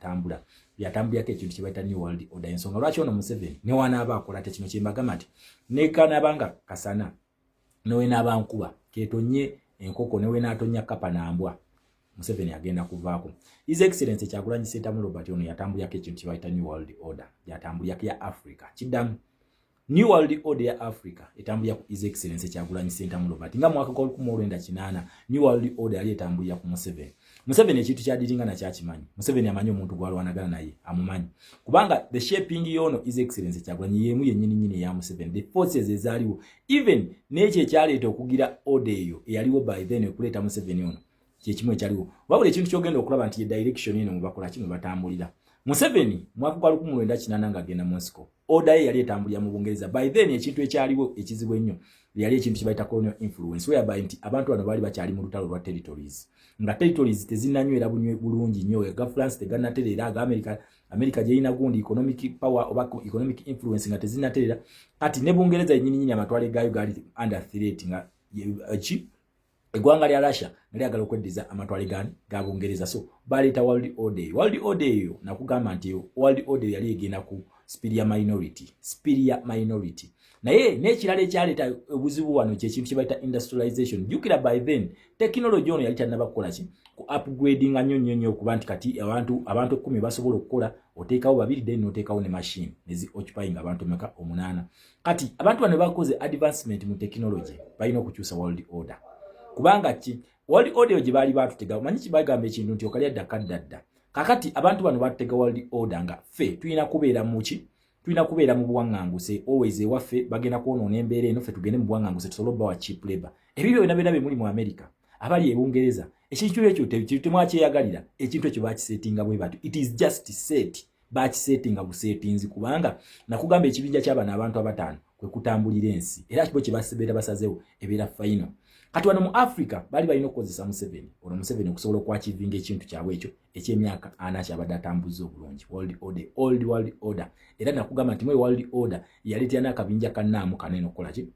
atambula, yatambulirako ekintu kye bayita New World Order. Ensonga lwaki ono Museveni newanaaba akola te kino kyembagamba nti nekanaaba kasana, newenaaba nkuba ketonye enkoko, newenaatonya kapa nambwa, Museveni agenda kuvaako. His Excellence Kyagulanyi Ssentamu Robert ono yatambulirako ekintu kye bayita New World Order, yatambulirako ya Africa. Kiddamu, New World Order ya Africa etambulira ku His Excellence Kyagulanyi Ssentamu Robert. Nga mwaka gwa 1980, New World Order yali etambulira ku Museveni. Museveni ekintu kyadiringa nakyakimanyi. Museveni amanyi omuntu gwalwanagana naye, amumanyi, kubanga the shaping yono His Excellence Kyagulanyi yemu yennyini nyini eya Museveni. The forces ezaaliwo, even n'ekyo ekyaleeta okugira order eyo eyaliwo by then okuleeta Museveni ono, kyekimu ekyaliwo. Wabula ekintu kyogenda okulaba nti ye direction eno mubakola ki, mwebatambulira. Museveni mwaka gwa 1980 ng'agenda mu nsiko, order ye yali etambulira mu Bungereza. By then ekintu ekyaliwo ekizibu ennyo yali ekintu kibayita colonial influence, whereby nti abantu bano baali bakyali mu lutalo lwa territories, nga territories tezinnanywera bulungi nnyo. Aga France tegannatereera, aga America, America gyerina gundi economic power oba economic influence nga tezinnatereera. Kati ne Bungereza yennyini nyini amatwale gaayo gaali under threat, nga ki eggwanga lya Russia nga lyagala okweddiza amatwale gani ga Bungereza. So baleeta world order eyo. World order eyo, nakugamba nti world order yali egenda ku superior minority, superior minority. Naye n'ekirala ekyaleeta obuzibu wano kyekintu kye bayita industrialization. Jjukira by then technology ono yali tannaba kukola ki, ku upgradinga nnyo nnyo nnyo, okuba nti kati abantu 10 basobola okukola, oteekawo babiri, then noteekawo ne machine nezi occupying abantu meka? Omunaana. Kati abantu bano bakoze advancement mu technology, balina okukyusa world order. Kubanga ki? World order gye baali baatutega, omanyi kibagamba ekintu nti okalya dda kadda dda. Kakati abantu bano batutega world order nga ffe tulina kubeera muki? Tulina kubeera mu buwaŋŋanguse always. Ewaffe bagenda kwonoona embeera eno, ffe tugende mu buwaŋŋanguse tusobole obbawa cheap labor. Ebyo byonna byonna bye muli mu America, abali e Bungereza, ekintu ekyo temwakyeyagalira. Ekintu ekyo bakisetinga bwe batyo. It is just set, bakisetinga busetinzi, kubanga nakugamba ekibinja ky'abano abantu abataano kwe kutambulira ensi, era kibo kye babeera basazeewo ebeera final. Kati wano mu Africa baali balina okukozesa Museveni ono, Museveni okusobola okwachievinga ekintu kyabwe ekyo ekyemyaka 40 kyabadde atambuza obulungi, world order, old world order. Era nakugamba nti mwe world order yaleetera n'akabinja kannaamu kanene okukola ki?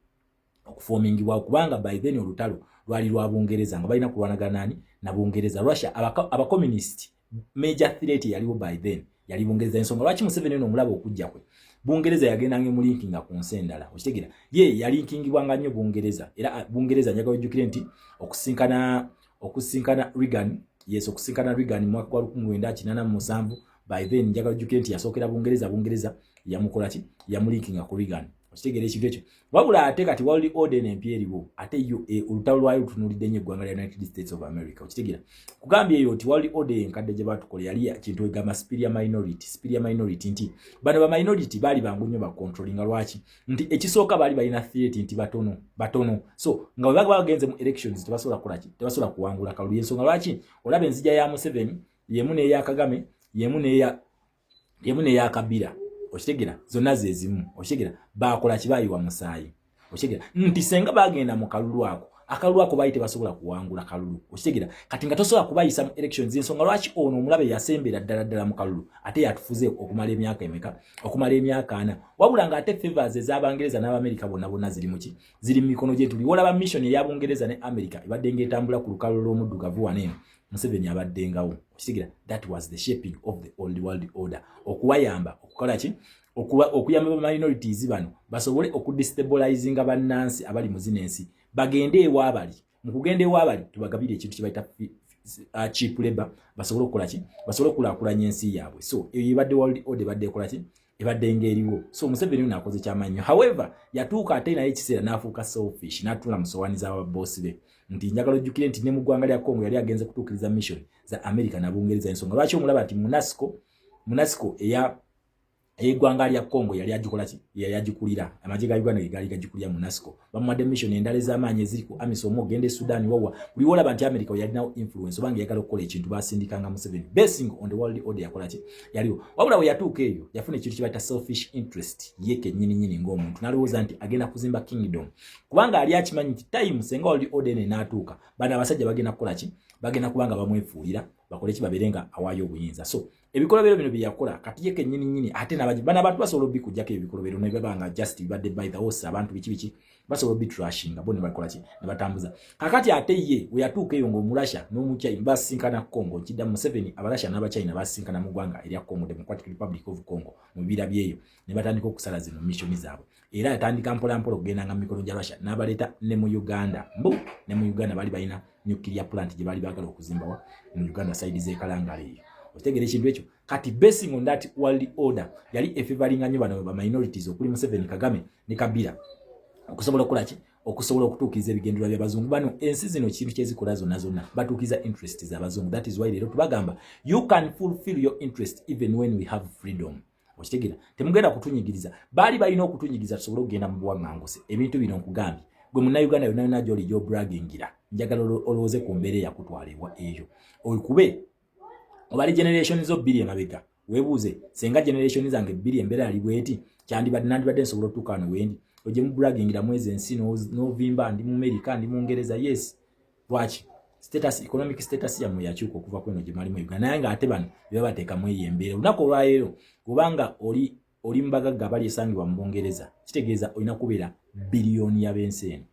Okuformingibwawo, kubanga by then olutalo lwali lwa Bungereza, nga balina kulwanagana nani? Na Bungereza, Russia, abacommunist. Major threat yaliwo by then yali Bungereza. Ensonga lwaki Museveni ono omulaba okujja kwe, Bungereza yagendanga emulinkinga ku nsi endala, okitegera? Ye yalinkingibwanga nnyo Bungereza. Era Bungereza, njagala ojjukire nti okusinkana Reagan, yes, okusinkana Reagan mu mwaka gwa 1987, by then njagala ojjukire nti yasookera Bungereza. Bungereza yamukola ki? Yamulinkinga ku Reagan, okitegeera ekintu ekyo? Wabula ate kati world order eno empya eriwo, ate yo olutalo lwayo lutunuulidde nnyo eggwanga lya United States of America, okitegeera? Kugambye eyo nti world order enkadde gye batukola yali kintu egamba superior minority, superior minority, nti bano ba minority baali bangu nnyo bacontrollinga. Lwaki? Nti ekisooka baali balina threat nti batono batono, so nga bwe baba bagenze mu elections tebasobola kukolaki? Tebasobola kuwangula kalulu. Ensonga lwaki olaba enzija ya Museveni yemu n'eya Kagame, yemu n'eya Kabila, okitegera? Zonna zezimu, okitegera? Bakola kibayiwa musaayi, okitegera? Nti senga bagenda mu kalulu ako, akalulu ako baali tebasobola kuwangula kalulu, okitegera? Kati nga tosobola kubayisa mu elections. Ensonga lwaki ono omulabe yasembera ddala ddala mu kalulu, ate yatufuze okumala emyaka emeka? Okumala emyaka 40. Wabula ng'ate favors ez'Abangereza n'Abamerika bonna bonna ziri muki? Ziri mu mikono gye tuli. Olaba mission ey'Abungereza ne America ebadde ng'etambula ku lukalu lw'omuddugavu wano eno, Museveni abaddengawo, okitegera? That was the shaping of the old world order, okubayamba okukola ki? Okuyamba ba minorities bano basobole okudestabilizinga bannansi abali mu zino ensi, bagende ewaabali. Mu kugenda ewaabali, tubagabire ekintu kye bayita cheap labor, basobole okukola ki? Basobole okukulaakulanya ensi yaabwe. So eyo ebadde world order, ebadde ekola ki? Ebadde ng'eriwo. So Museveni ono akoze kyamaanyi. However, yatuuka ate naye ekiseera n'afuuka selfish, n'atuula mu sowaani z'ababoosi be. Nti njagala ojjukire nti ne mu ggwanga lya Congo yali agenze kutuukiriza mission za America na Bungereza. Ensonga lwaki omulaba nti MONUSCO eya eyeggwanga lya Congo yali agikola ki? Yali agikulira. Amagye ga Uganda gegaali gagikulira MONUSCO. Bamuwadde mission endala ez'amaanyi eziri ku AMISOM, ogenda e Sudan, wawa buli wolaba nti America yalinawo influence obanga eyagala okukola ekintu, basindikanga Museveni basing on the world order. Yakola ki? Yaliwo. Wabula bwe yatuuka eyo, yafuna ekintu kye bayita selfish interest ye kennyini nyini ng'omuntu, n'alowooza nti agenda kuzimba kingdom, kubanga ali akimanyi nti time senga world order eno enaatuuka, bano abasajja bagenda kukola ki? Bagenda kubanga bamwefuulira, bakole ki? Babeere nga awaayo obuyinza. So Ebikolobero bino byeyakola kati ye kennyini nnyini, ate nabaji bano abantu basobola obikujjako ebikolobero ne baba nga just bibadde by the horse. Abantu biki biki basobola obitrashinga bo ne bakola ki, ne batambuza. Kakati ate ye we yatuuka eyo ng'Omurasha n'Omuchina basinkana Congo. Nkidda, Museveni, Abarasha n'Abachina basinkana mu ggwanga erya Congo, Democratic Republic of Congo, mu bibira byeyo, ne batandika okusala zino missioni zaabwe. Era yatandika mpola mpola okugendanga mu mikono gya Russia n'abaleeta ne mu Uganda. Mbu ne mu Uganda baali balina nuclear plant gye baali baagala okuzimbawa mu Uganda, side z'ekalangala eyo. Okitegeera ekintu ekyo? Kati basing on that world order, yali efavoringa nnyo bano ba minorities okuli Museveni, Kagame ne Kabila, okusobola okukola ki? Okusobola okutuukiriza ebigendererwa by'abazungu bano. Ensi zino kintu kyezikola zonna zonna, batuukiriza interest z'abazungu. That is why leero tubagamba, you can fulfill your interest even when we have freedom. Okitegeera? Temugenda kutunyigiriza. Baali balina okutunyigiriza tusobole okugenda mu buwaŋŋanguse. Ebintu bino nkugambye, gwe Munnayuganda yonna yonna gyoli gyobragingira, njagala olowooze ku mbeera eyakutwalibwa eyo, okube obali generation zo 2 emabega. Weebuuze, senga generation zange 2 embeera yali bweti, kyandibadde nandibadde nsobola otuuka wano wendi? Ogye mubragingira mwezi ensi novimba, ndi mu Amerika, ndi mu Ngereza. Yes, lwaki status, economic status yammwe yakyuka okuva kweno gye mwalimu Uganda? Naye ng'ate bano beba bateekamu eyo embeera. Olunaku olwaleero kubanga oli mubagagga abali esangibwa mu Bungereza, kitegeeza olina kubeera biliyoni y'ab'ensi eno.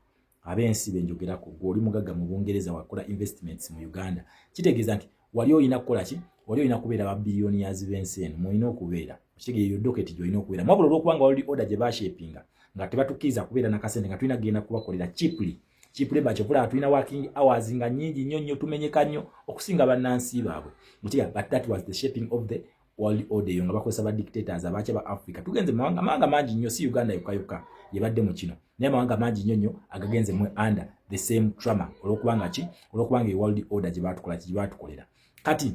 Ab'ensi benjogerako, gwe oli mugagga mu Bungereza, wakola investments mu Uganda, kitegeeza nti wali olina kukola ki? Wali olina kubeera ba billionaires b'ensi eno. Mulina okubeera, okitegeera, eyo docket gy'olina okubeera. Mwabula olwokubanga wali order gye bashapinga nga tebatukkiriza kubeera nakasente, nga tulina kugenda kubakolera cheaply, cheap labor. Kyovula tulina working hours nga nyingi nnyo nnyo, tumenyeka nnyo okusinga bannansi baabwe. Mutiga, but that was the shaping of the world order eyo nga bakozesa ba dictators abakya ba Africa. Tugenze mu mawanga, amawanga mangi nnyo, si Uganda yokka yokka yebadde mu kino, naye amawanga mangi nnyo nnyo agagenze mu under the same trauma. Olwokubanga ki? Olwokubanga e world order gye batukola ki, gye batukolera. Kati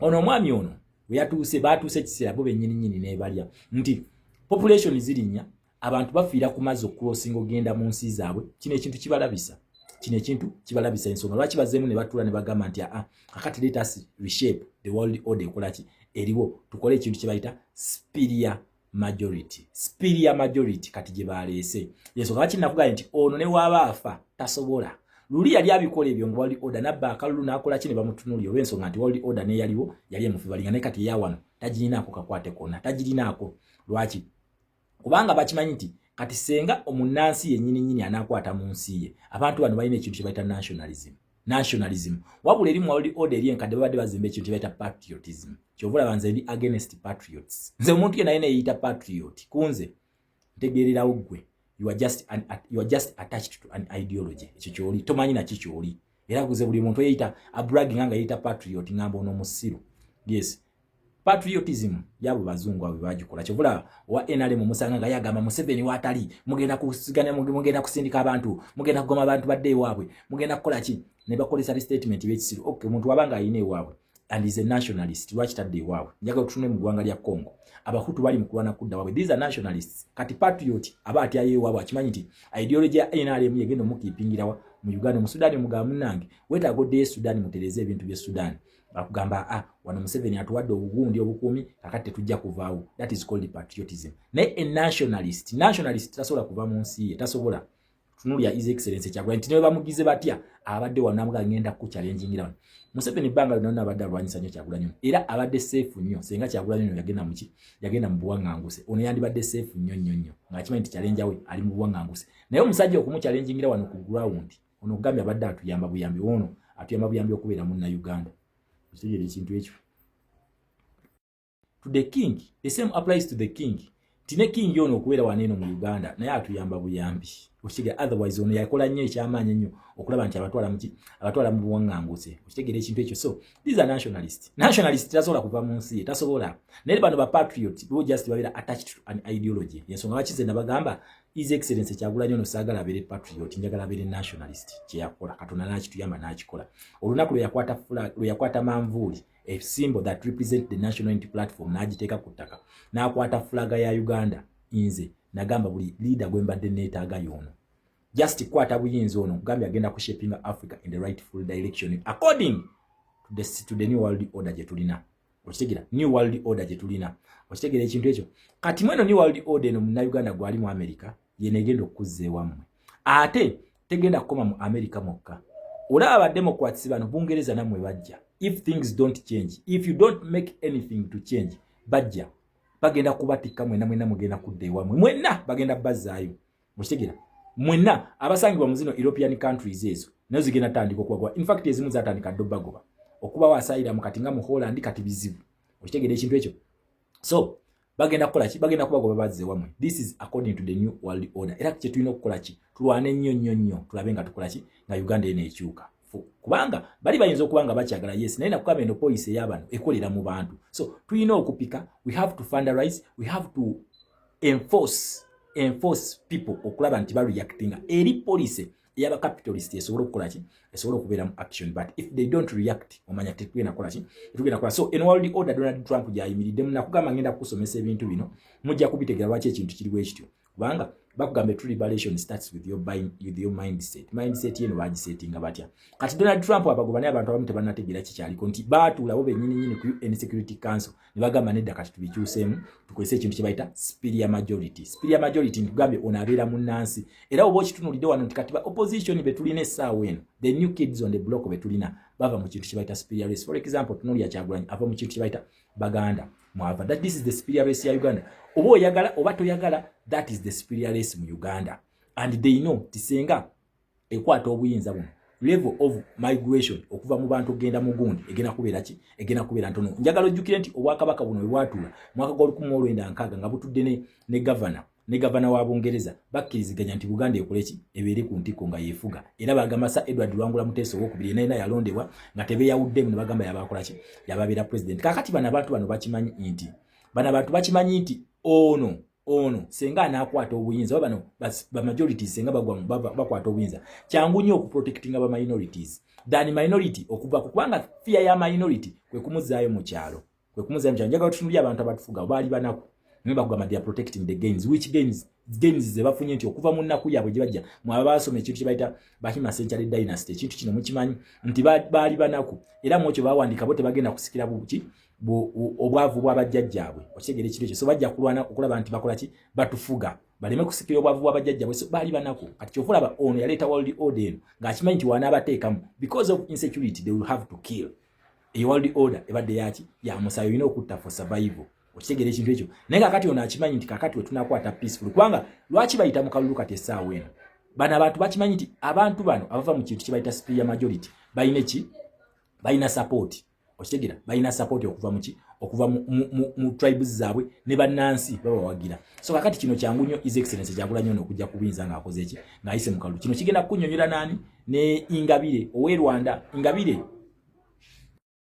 ono omwami ono we yatuuse, baatuuse ekiseera bo bennyini nnyini nebalya nti population zirinnya, abantu bafiira ku mazzi okucrossinga ogenda mu nsi zaabwe. Kino ekintu kibalabisa, kino ekintu kibalabisa. Ensonga lwaki bazzeemu ne batuula ne bagamba nti, aa, kakati let us reshape the world order ekola ki, eriwo, tukole ekintu kye bayita superior majority. Superior majority kati gye baleese. Ensonga lwaki nakugambye nti ono ne waaba afa tasobola. Luli yali abikola ebyo nga world order nabba akalulu n'akola ki, ne bamutunuulira olw'ensonga nti world order neyaliwo yali emufavoringa. Naye kati eyawano tagirinaako kakwate konna, tagirinaako. Lwaki? Kubanga bakimanyi nti kati senga omunnansi yennyini nnyini anaakwata mu nsi ye, abantu bano balina ekintu kye bayita nationalism. Nationalism wabula eri mu world order eri enkadde babadde bazimba ekintu kye bayita patriotism. Kyova olaba nze ndi against patriots. Nze omuntu yenna yena yeyita patriot, kunze ntegeererawo ggwe you are just attached to an ideology. Ekyo kyoli tomanyi naki kyoli. Era guze buli muntu eyeyita abragging nga yeyita patriot, ngamba ono musiru. Yes, patriotism yabo bazungu abo bagikola. Kyovula wa NRM musanga nga yagamba Museveni watali, mugenda kusigana, mugenda kusindika abantu, mugenda kugoma abantu badde ewaabwe, mugenda kukola ki, ne bakolesa statement byekisiru. Okay, omuntu wabanga ayina ewaabwe and is a nationalist, lwaki tadde ewaabwe? Njagala otutunule mu ggwanga lya Congo, Abahutu bali mu kulwana kudda waabwe. These are nationalists. Kati patriot aba atyayo ewaabwe, akimanyi nti ideology ya NRM yegenda omukeepingirawa mu Uganda. Mu Sudan mugamba, munnange, weetaaga oddeyo e Sudan mutereeze ebintu by'e Sudan. Bakugamba, a wano Museveni atuwadde obugundi, obukuumi, kakati tetujja kuvaawo. That is called patriotism. Naye a nationalist, nationalist tasobola kuva mu nsi ye, tasobola. Tunulya His Excellence Kyagulanyi nti ne bamugize batya, abadde wano amuga ngenda kuchallengingira wano Museveni. Ebbanga lyonna abadde alwanyisa nnyo Kyagulanyi ono, era abadde safe nnyo senga Kyagulanyi ono yagenda muki, yagenda mu buwaŋŋanguse. Ono yandibadde safe nnyo nnyo nnyo ng'akimanyi nti challenger we ali mu buwaŋŋanguse. Naye omusajja okumuchallengingira wano ku ground, ono ogambye abadde atuyamba buyambi, ono atuyamba buyambi okubeera Munnayuganda. Okitegeera ekintu ekyo? To the king, the same applies to the king, nti ne king ono okubeera wano eno mu Uganda naye atuyamba buyambi. Okitegeera? Otherwise ono yakola nnyo ekyamaanyi ennyo okulaba nti abatwala muki, abatwala mu buwaŋŋanguse. Okitegeera ekintu ekyo? So these are nationalist. Nationalist tasobola kuva mu nsi ye, tasobola. Naye bano ba patriot bo just babeera attached to an ideology. Ensonga lwaki nabagamba His Excellence Kyagulanyi ono saagala abeere patriot, njagala abeere nationalist. Kyeyakola Katonda n'akituyamba n'akikola. Olunaku lwe yakwata manvuuli, a symbol that represent the National Unity Platform, n'agiteeka ku ttaka, n'akwata fulaga ya Uganda, nze nagamba buli leader gwe mbadde neetaaga y'ono. Just kwata buyinza ono, nkugambye agenda kushapinga Africa in the rightful direction according to the new world order gye tulina. Okitegeera? New world order gye tulina. Okitegeera ekintu ekyo? Kati mweno new world order eno, Munnayuganda gwali mu America, yeno egenda okukuzza ewammwe. Ate tegenda kukoma mu America mwokka. Olaba Bademocrats bano, Bungereza nammwe bajja. If things don't change, if you don't make anything to change, bajja bagenda kubatikka mwenna. Mwenna mugenda kudda ewamwe, mwenna bagenda bazzaayo. Mukitegera? Mwenna abasangibwa mu zino European countries, ezo nazo zigenda tandika okubagoba. In fact, ezimu zatandika dde obagoba okubawo asylum. Kati nga mu Holland kati bizibu. Okitegeera ekintu ekyo? So bagenda kukola ki? Bagenda kubagoba bazze wamwe. This is according to the new world order. Era kyetulina okukola ki? Tulwane nnyo nnyo nnyo, tulabe nga tukola ki, nga Uganda eno ekyuka, kubanga bali bayinza okuba nga bakyagala, yes, naye nakugamba eno policy ey'abano ekolera mu bantu. So tulina okupika, we have to fundraise, we have to enforce people okulaba nti bareactinga eri policy ey'abacapitalist esobole okukola ki? Esobole okubeera mu action. But if they don't react, omanya tetugenda kukola ki? Tetugenda kukola. So en world order Donald Trump gyayimiriddemu, nakugamba ngenda kukusomesa ebintu bino, mujja kubitegera lwaki ekintu kiriwo ekityo, kubanga bakugamba true liberation starts with your mindset. Mindset yeno bagisetinga batya? Kati Donald Trump abagoba, naye abantu abamu tebanategeera kikyaliko nti baatuula bo bennyini nyini ku UN Security Council ne bagamba, "Nedda, kati tubikyuseemu, tukozese ekintu kye bayita superior majority." Superior majority, ntugambye ono abeera munnansi. Era oba okitunuulidde wano nti kati ba opposition be tulina essaawa eno, the new kids on the block be tulina, bava mu kintu kye bayita superior race. For example, tunuulira Kyagulanyi, ava mu kintu kye bayita Baganda mwava. That this is the superior race ya Uganda. Oba oyagala oba toyagala, that is the superior race mu Uganda. And they know ti senga ekwata obuyinza buno, level of migration okuva mu bantu okugenda mu gundi egenda kubeera ki? Egenda kubeera ntono. Njagala ojjukire nti obwakabaka buno bwe bwatuula mwaka gwa 1960 nga butudde ne gavana wa Bungereza, bakkiriziganya nti Buganda ekole ki? Ebeere ku ntikko nga yeefuga. Era bagamba Sir Edward Luwangula Muteesa Owokubiri yenayina yalondebwa nga tebeeyawuddemu, ne bagamba yabakola ki? Yababeera president. Kakati bano abantu bano bakimanyi nti, bano abantu bakimanyi nti ono senga anaakwata obuyinza, oba bano ba majorities senga bakwata obuyinza, kyangu nnyo okuprotectinga ba minorities than minority okuva ku, kubanga fear ya minority kwe kumuzzaayo mu kyalo, kwe kumuzzaayo mu kyalo. Njagala tutunulye abantu abatufuga, baali banaku, naye bakugamba they are protecting the gains. Which gains? Gains ze bafunye nti okuva mu nnaku yaabwe gye bajja. Mwaba basoma ekintu kye bayita Bahima Century Dynasty, ekintu kino mukimanyi nti baali banaku, era mwekyo bawandiika bo tebagenda kusikira buki? Obwavu bw'abajjajjaabwe. Okitegeera ekintu ekyo? So bajja kulwana okulaba nti bakola ki? Batufuga baleme kusikira obwavu bw'abajjajjaabwe. So baali banaku. Kati kyova olaba ono yaleeta world order eno ng'akimanyi nti wanaabateekamu, because of insecurity, they will have to kill. Eyo world order ebadde yaki? Ya musayo, olina okutta for survival. Okitegeera ekintu ekyo? Naye kakati ono akimanyi nti kakati wetunakwata peaceful, kubanga lwaki bayita mu kalulu kati essaawa eno? Bano abantu bakimanyi nti abantu bano abava mu kintu kye bayita superior majority balina ki? Balina support. Okitegeera? Balina support okuva muki? Okuva mu tribes zaabwe ne bannansi babawagira. So kakati kino kyangu nnyo His Excellence Kyagulanyi ono okujja ku buyinza ng'akoze eki? Ng'ayise mu kalulu. Kino kigenda kukunnyonnyola naani ne Ingabire ow'e Rwanda. Ingabire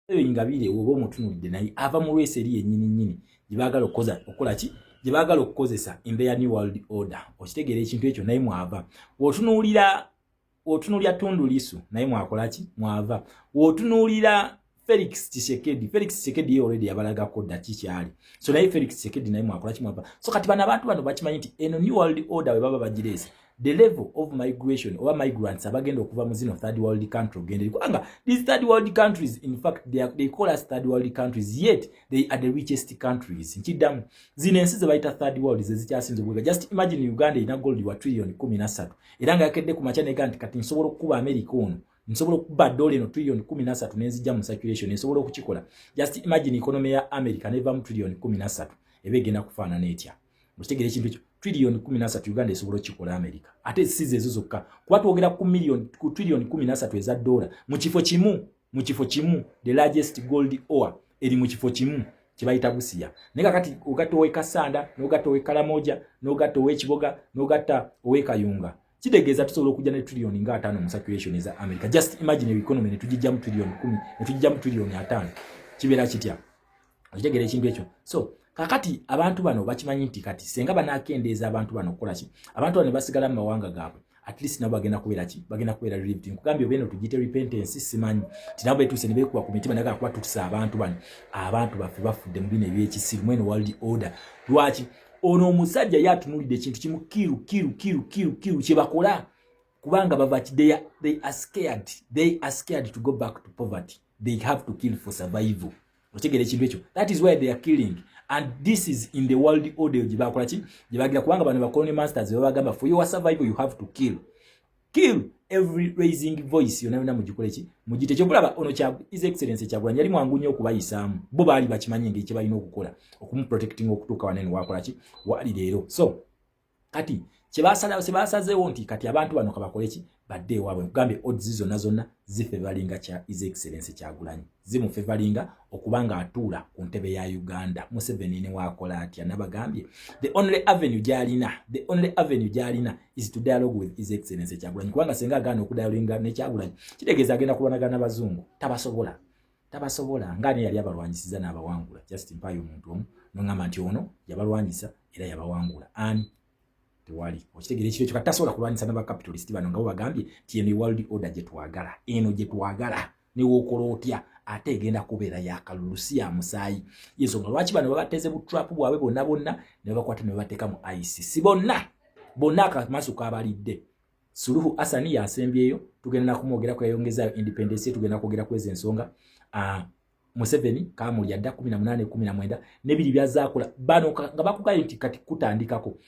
oyo, Ingabire oba omutunulidde, naye ava mu lwesi eri yennyini nnyini gye baagala okukola ki? Gye baagala okukozesa in their new world order. Okitegeera ekintu ekyo? Naye mwava. Wotunuulira Tundu Lisu, naye mwakola ki? Mwava. Wotunuulira Felix Tshisekedi, Felix Tshisekedi ye already yabalagako dda kikyali. So naye Felix Tshisekedi naye mwakola ki? Mwava. So kati bano abantu bano bakimanyi nti eno new world order we baba bagireese, the level of migration oba migrants abagenda okuva mu zino third world country ogenda eri, kubanga these third world countries, in fact, they call us third world countries, yet they are the richest countries. Nkiddamu, zino ensi ze bayita third world ze zikyasinze obwega. Just imagine, Uganda erina gold wa trillion 13, era nga yakedde ku makya nega nti kati nsobola okukuba America ono, nsobola okukuba dola eno trillion 13 nenzijja mu circulation, nsobola okukikola. Just imagine economy ya America nevamu trillion 13, eba egenda kufaanana etya? Okitegeera ekintu ekyo? Trillion 13 Uganda esobola okukikola America. Ate size ezo zokka, kuba twogera ku million, ku trillion 13 eza dola mu kifo kimu, mu kifo kimu, the largest gold ore eri mu kifo kimu kyebayita Busiya. Naye kakati ogatta owekasanda, n'ogatta owekalamoja, n'ogatta ow'ekiboga, n'ogatta ow'ekayunga, kitegeeza tusobola okujja ne trillion nga 50 mu circulation eza America. Just imagine, economy ne tugijjamu trillion 10, ne tugijjamu trillion 50, kibeera kitya? Okitegeera ekintu ekyo? So kakati abantu bano bakimanyi nti kati senga banakendeeza abantu bano okukola ki, abantu bano ne basigala mu mawanga gaabwe, at least nabo bagenda kubeera ki? Bagenda kubeera relieved. Nkugambye oba eno tugiyite repentance, simanyi ti nabo betuuse ne beekuba ku mitima, naye kuba tutisa abantu bano, abantu baffe bafudde mu bino ebyekisiru, mweno world order. Lwaki ono omusajja ye atunuulidde ekintu kimu? Kill, kill, kill, kill, kill. Kye bakola kubanga bava ki? They are scared, they are scared to go back to poverty. They have to kill for survival. Okitegeera ekintu ekyo? That is why they are killing, and this is in the world order gye bakola ki? Gye bagira, kubanga bano ba colony masters babagamba, for your survival you have to kill, kill. Every raising voice yonna yonna mugikole ki? Mugite. Kyokulaba ono kya His Excellence Kyagulanyi yali mwangu nnyo okubayisaamu. Bo baali bakimanyi engeri kye balina okukola okumuprotecting okutuuka wanene wakola ki wali leero. So kati kyebasazeewo nti kati abantu bano kabakole ki? Badde ewaabwe. Nkugambye, odds zonna zonna zifavouringa kya His Excellence Kyagulanyi, zimufavouringa okuba nga atuula ku ntebe ya Uganda. Museveni ne wakola atya, nabagambye, the only avenue gyalina, the only avenue gyalina is to dialogue with His Excellence Kyagulanyi, kubanga senga agaana okudialoginga ne Kyagulanyi, kitegeeza agenda kulwanagana n'abazungu. Tabasobola, tabasobola. Nga ne yali abalwanyisiza n'abawangula? Just mpaayo omuntu omu noŋŋamba nti ono yabalwanyisa era yabawangula. Ani? Tewali. Okitegeera ekiro ekyo? Kati tasobola kulwanyisa n'abacapitalist bano nga bo bagambye nti eno world order gye twagala, eno gye twagala, newookola otya ate egenda kubeera yakalulu, si ya musaayi. Yensonga lwaki bano babateze butrap bwabwe bonna bonna ne babakwata ne babateeka mu ICC bonna bonna. Akamasu kabalidde. Suluhu Hasani yasembyeyo, tugenda nakumwogerako, yayongezayo independence. Tugenda kwogera kweza ensonga. Museveni kamulya dda 18 19 nebiri byazaakola bano nga bakugambye nti kati kutandikako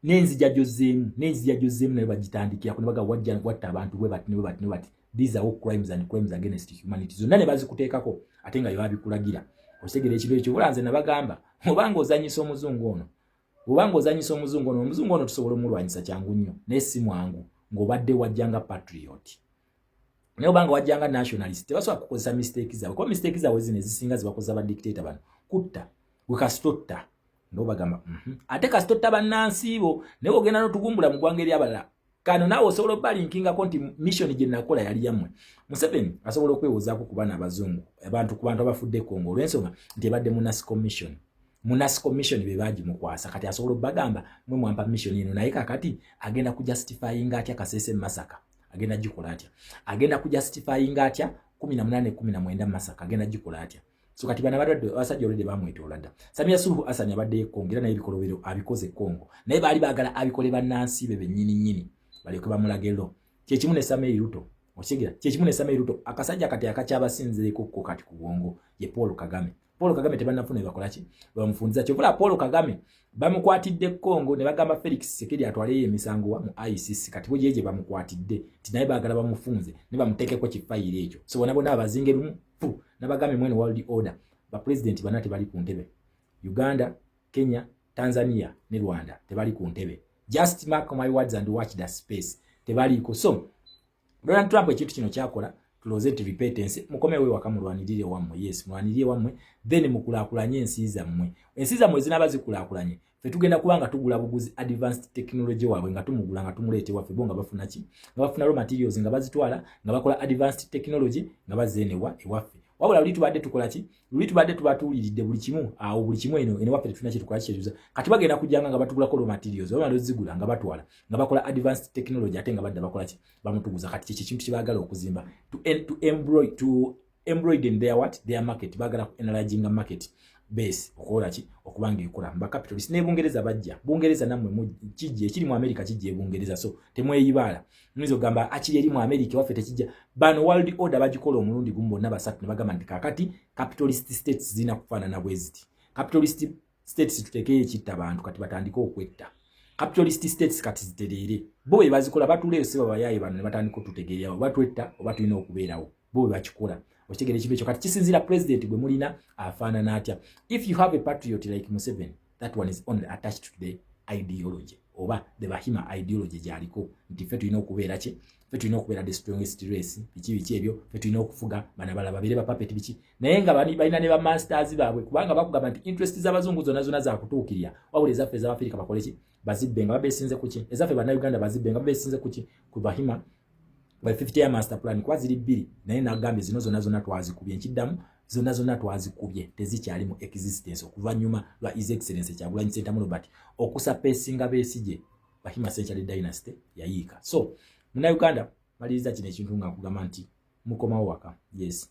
n'enzija gyozzeemu, n'enzija gyozzeemu nayo bagitandikirako ne baga wajja watta abantu bwe bati ne bwe bati ne bati. These are all crimes and crimes against humanity, zonna ne bazikuteekako ate nga yebabikulagira. Okitegera ekintu ekyo? Bula nze nabagamba, obanga ozanyisa omuzungu ono, obanga ozanyisa omuzungu ono, omuzungu ono tusobola omulwanyisa kyangu nnyo, naye si mwangu ng'obadde wajjanga patriot. Naye obanga wajjanga nationalist, tebasobola kukozesa mistake zaabwe, kuba mistake zaabwe zino ezisinga zibakozesa badictator bano kutta. Gwe kasitotta nga bagamba, Ate kasitotta bannansi bo, naye ogenda n'otugumbula mu ggwanga eryabalala kano, naawe osobola obalinkingako nti mission gye nakola yali yammwe. Museveni asobola okwewozaako ku baana abazungu, abantu ku bantu abafudde Kongo, olw'ensonga nti ebadde MONUSCO mission. MONUSCO mission be bagimukwasa. Kati asobola obbagamba, "Mwe mwampa mission eno." Naye kakati agenda kujustifyinga atya Kasese massacre? Agenda gikola atya? Agenda kujustifyinga atya 18 19 massacre? Agenda gikola atya? So kati bana balwadde abasajja olwedde bamwetoola dda. Samia Suluhu Hassan abaddeyo Kongo, era naye ebikolobero abikoze Kongo, naye baali baagala abikole bannansi be bennyini nnyini balyoke bamulagero. Kyekimu ne Samuel Ruto. Okitegera? Kyekimu ne Samuel Ruto. Akasajja kati akakyabasinzeeko ko kati ku bwongo ye Paul Kagame. Paul Kagame tebannafuna bakolaki, bamufundiza. Kyovula Paul Kagame bamukwatidde Kongo ne bagamba Felix Tshisekedi atwaleyo emisango wa mu ICC. Kati bo gye bamukwatidde nti naye baagala bamufunze ne bamuteekeko kifayiro ekyo. So bona bonna abazinga ebimu fu nabagambye, mwene world order, bapulezidenti bana tebali ku ntebe: Uganda, Kenya, Tanzania ne Rwanda tebali ku ntebe. Just mark my words and watch the space, tebaliiko. So Donald Trump ekintu kino kyakola, tulowooze nti repentance. Mukomewo ewaka, mulwanirire wammwe. Yes, mulwanirire wammwe, then mukulaakulanye ensi zammwe. Ensi zammwe zinaaba zikulaakulanye, fe tugenda kuba nga tugula buguzi advanced technology waabwe, nga tumugula nga tumuleeta ewaffe. Bo nga bafuna ki? Nga bafuna raw materials, nga bazitwala, nga bakola advanced technology, nga bazeenewa ewaffe. Wabula luli tubadde tukola ki? Luli tubadde tubatuuliridde buli kimu awo, buli kimu eno eno waffe tetulina kyetukola kyetuza. Kati bagenda kujjanga nga batugulako raw materials, bamala ozigula nga batwala nga bakola advanced technology, ate nga badda bakola ki? Bamutuguza. Kati kyekyo ekintu kyebaagala okuzimba to embroider their what? Their market. Baagala ku enlarginga market base okukola ki? Okuba nga ekola mba capitalist. Ne Bungereza bajja, Bungereza nammwe kijja, ekiri mu America kijja e Bungereza. So temweyibaala, muyinza okugamba akiri eri mu America, waffe tekijja. Bano world order bagikola omulundi gumu bonna basatu ne bagamba nti kakati capitalist states zirina kufaanana bwe ziti. Capitalist states, tuteekeyo ekitta abantu, kati batandike okwetta. Capitalist states kati zitereere. Bo bwe bazikola, batuleeyo si babayaaye bano ne batandika otutegeererawo oba twetta oba tulina okubeerawo. Bo bwe bakikola. Okitegeera ekintu ekyo? Kati kisinziira president gwe mulina afaanana atya. If you have a patriot like Museveni, that one is only attached to the ideology oba the Bahima ideology gyaliko nti ffe tulina okubeera ki? Ffe tulina okubeera the strongest race, biki biki ebyo, ffe tulina okufuga bana balala babeere bapuppet, biki. Naye nga balina ne bamasters baabwe, kubanga bakugamba nti interest z'abazungu zonna zonna zakutuukirira, wabula ezaffe ez'abafirika bakole ki? Bazibbe. Nga babesinze kuki? Ezaffe Bannayuganda bazibbe nga babesinze kuki? Ku Bahima by 50 year master plan, kuba ziri bbiri. Naye nagambye zino zonna zonna twazikubye. Nkiddamu, zonna zonna twazikubye, tezikyali mu existence okuvannyuma lwa His Excellence Kyagulanyi Ssentamu Robert okusuppressinga Besigye. Bahima Century Dynasty yayiika. So Munnayuganda, maliriza kino ekintu nga nkugamba nti mukomawo waka. Yes,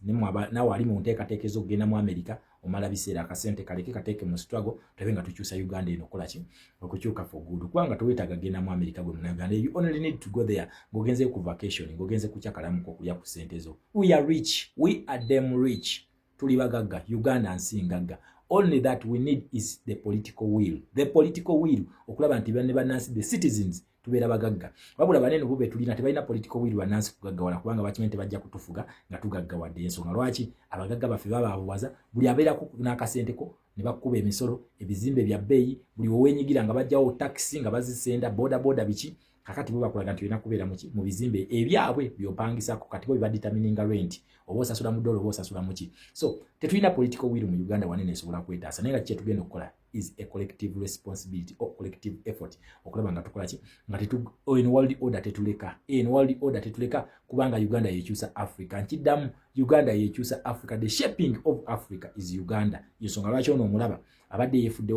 naawe ali mu nteekateeka ez'okugenda mu America, omala biseera. Akasente kaleke, kateeke mu struggle, tulabe nga tukyusa Uganda eno. Okukola ki? Okukyuka for good, kubanga tewetaaga genda mu America. Gwe Munauganda, you only need to go there ng'ogenze ku vacation, ng'ogenze kukyakalamuko okulya ku sente zo. We are rich, we are damn rich. Tuli bagagga. Uganda nsi ngagga. Only that we need is the political will, the political will okulaba nti ne bannansi, the citizens, Tubeera bagagga, wabula banene bo betulina tebalina political will bannansi kugaggawala, kubanga bakimanyi tebajja kutufuga nga tugaggawadde. Ensonga lwaki abagagga baffe babaabuwaza, buli abeerako n'akasenteko ne bakkuba emisolo, ebizimbe bya bbeeyi, buli weweenyigira nga bajjawo takisi, nga bazisenda boda boda, biki. Kakati bo bakulaga nti olina kubeera mu bizimbe ebyabwe byopangisako. Kati bo bibadetermininga rent, oba osasula mu dola oba osasula muki. So tetulina political will mu Uganda wanene esobola kwetaasa, naye nga kiki kyetugenda okukola is a collective responsibility or collective effort okulaba nga tukola ki, nga eno world order tetuleka, eno world order tetuleka, kubanga Uganda yekyusa Africa. Nkiddamu, Uganda yekyusa Africa. The shaping of Africa is Uganda. Ensonga lwaki ono omulaba abadde yeefudde.